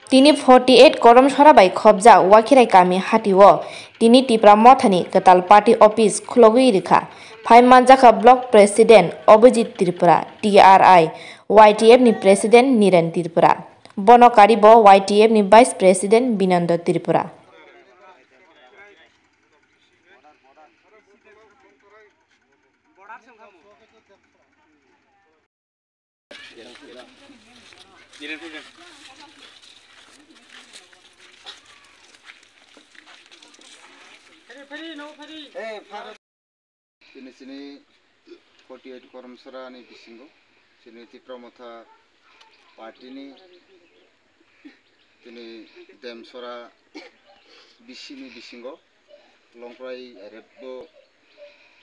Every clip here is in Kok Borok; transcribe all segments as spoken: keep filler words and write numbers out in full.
Tini forty eight Koromsora bai khobjak Wakhirai kami hatio tini Tipra Mothani kwtal party office khulogwi rikha. Phai manjakha block president Abhijit Tripura, T R I, Y T F ni president Niren Tripura. Bono karibo Y T F ni vice president Binando Tripura. Tini chini forty eight Koromsora ni bisingo chini Tipra Motha party ni tini Demsora B C ni bisingo Longkrai Rebbo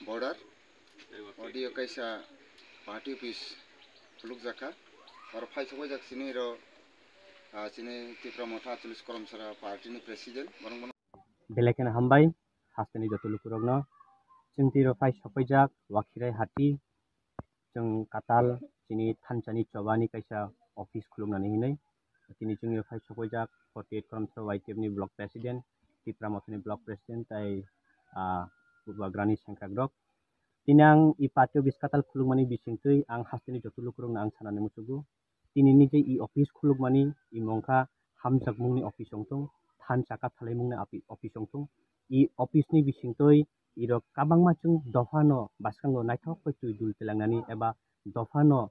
border audio kaisa party office khulukjakha. Oro phai sokbaijak chini ro, ah, chini Tipra Motha Acholish Koromsora party ni president borok bono. Belai kheno hambai hasteni joto lukurokno. Chwng tiro phai sokbaijak Wakhirai hati. Chwng katal chini thansa ni choba ni kaisa office khuluknani hinwi. Tini chwngno phai sokbaijak forty eight Koromsora Y T F ni block president, Tipra Mothani block president tai, ah, Bubagrani sengkrakrok. Tini ang i party office katal khulukmani bisingtwi ang hasteni joto lukurokno ang sanani muchugo. Tini ni je i office khulukmani i mongkha hamjakmungni office wngthung, thansa kathalaimungni api-, office wngthung. I office ni bisingtwi irok kabangma chwng dophano bwskango naithok bai twi dul twilangnani eba dophano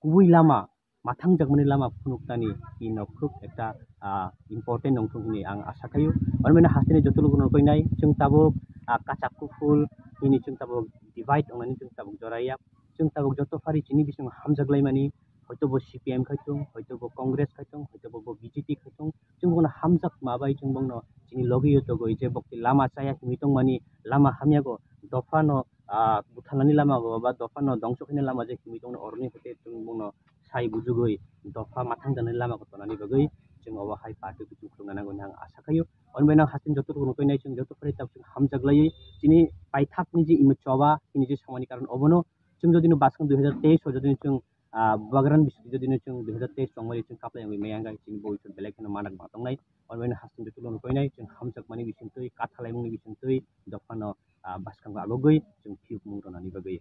kubui lama, mathangjakmani lama phunuknani ino khub ekta, ah, important wngthung hwnwi ang asa khaio. Oro bini hasteni joto lukurokno koinai chwng tabuk, ah, kachak kuphul hwnwi chwng tabuk divide wngnani chwng tabuk joraya. Chwng tabuk joto phari chini bisingo hamjaklaimani, hoito bo C P M khai thung, hoito bo Congress khai thung, hoito bo, bo B J P khai thung, chwng bono hamjakma bai chwng bono chini logi o togwi je bokti lama chaya himwi tongmani, lama hamyago dophano, ah, buthalnani lamago ba dophano dongso khaina lama je himwi tongmani oroni hote chwng bono sai bujugwi dopha mathang janani lamago tonani bagwi chwng obo hai party kuchung khulukna nango hwnwi ang asa khaio. Oni bai nang hasteni joto rokno koinai chwng joto phari tabuk chwng hamjaklaiwi chini paithakni je imo choba chini je samani karon obono chwng jodi no bwskang dui hazar teis o jodi no chwng, ah, Bubagrani bisingtwi jodi no chwng dui hazar teis chongmani chwng kaplai wngwi maya wngkha chini boi chwng belai kheno manak ma tongnai. Oni bai nang hasteni joto rokno koinai chwng hamjakmani bisingtwi kathalaimungni bisingtwi dophano, ah, bwskango agogwi chwng phiyokmung tonani bagwi.